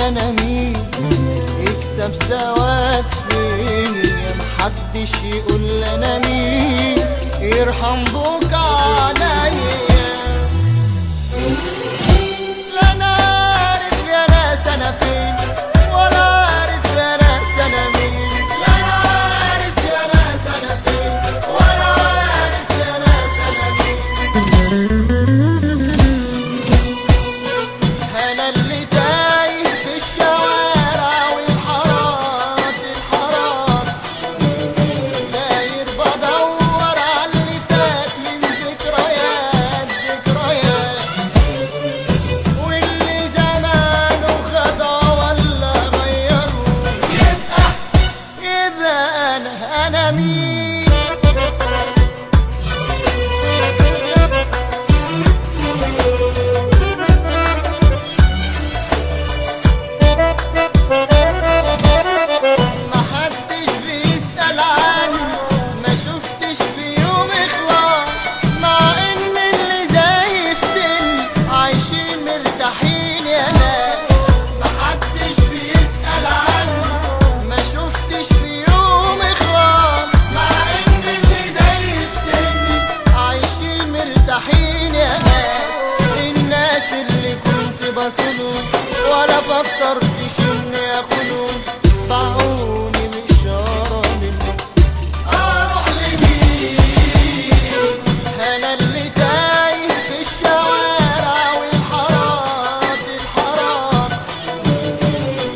انا مين يكسب ثواب فيا، محدش يقول انا مين يرحم بوك عليا. لا انا عارف يا ناس انا فين، ولا عارف يا ناس انا مين، لا انا عارف يا ناس انا فين، ولا عارف يا ناس انا مين. انا اللي تايه في الشوارع والحارات الحارات، داير بدور على اللي فات من ذكريات ذكريات، واللي زمانه خدع ولا غيره، يبقى انا مين. محدش بيسأل عني، ما شفتش في يوم إخلاص، مع إن اللي زي في سني عايشين مرتاحين يا ناس. محدش بيسأل عني، ما شفتش في يوم إخلاص، مع إن اللي زي في سني عايشين مرتاحين يا ناس. الناس اللي كنت بصلهم ولا فكرتش إني أخونهم، باعوني بإشارة منهم. أروح لمين؟ أنا اللي تايه في الشوارع والحارات الحارات،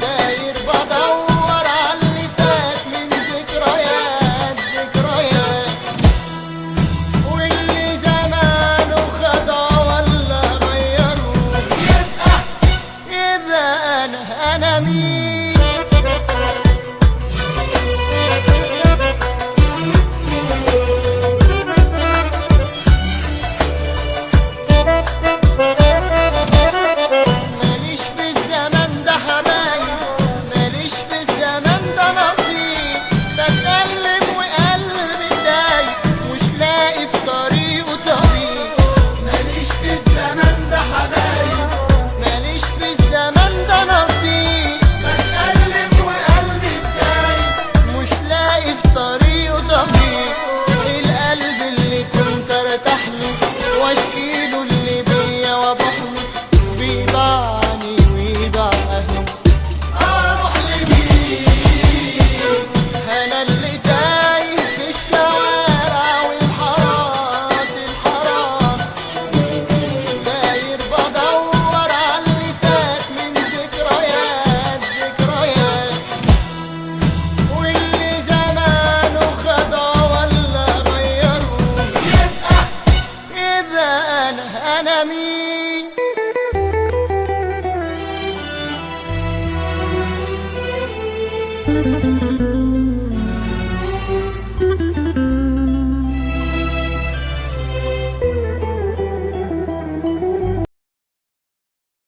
داير بدور على اللي فات من ذكريات ذكريات، واللي زمانه خدع ولا غيره، يبقى أنا مين. ماليش في الزمن ده حبايب، ماليش في الزمن ده نصيب، بتألم وقلبي اتضايق، مش لاقي في طريقه طريق. ماليش في الزمن ده حبايب، ماليش في الزمن ده نصيب، بتألم وقلبي اتضايق، مش لاقي في طريقه طريق. القلب اللي كنت ارتاح له واشكيله اللي بيا وابوح له، بيبعني ويبيع اهله. اروح لمين؟ انا اللي تايه في الشوارع والحارات الحارات، داير بدور على اللي فات من ذكريات ذكريات، واللي زمانه خدع ولا غيره، يبقى انا مين.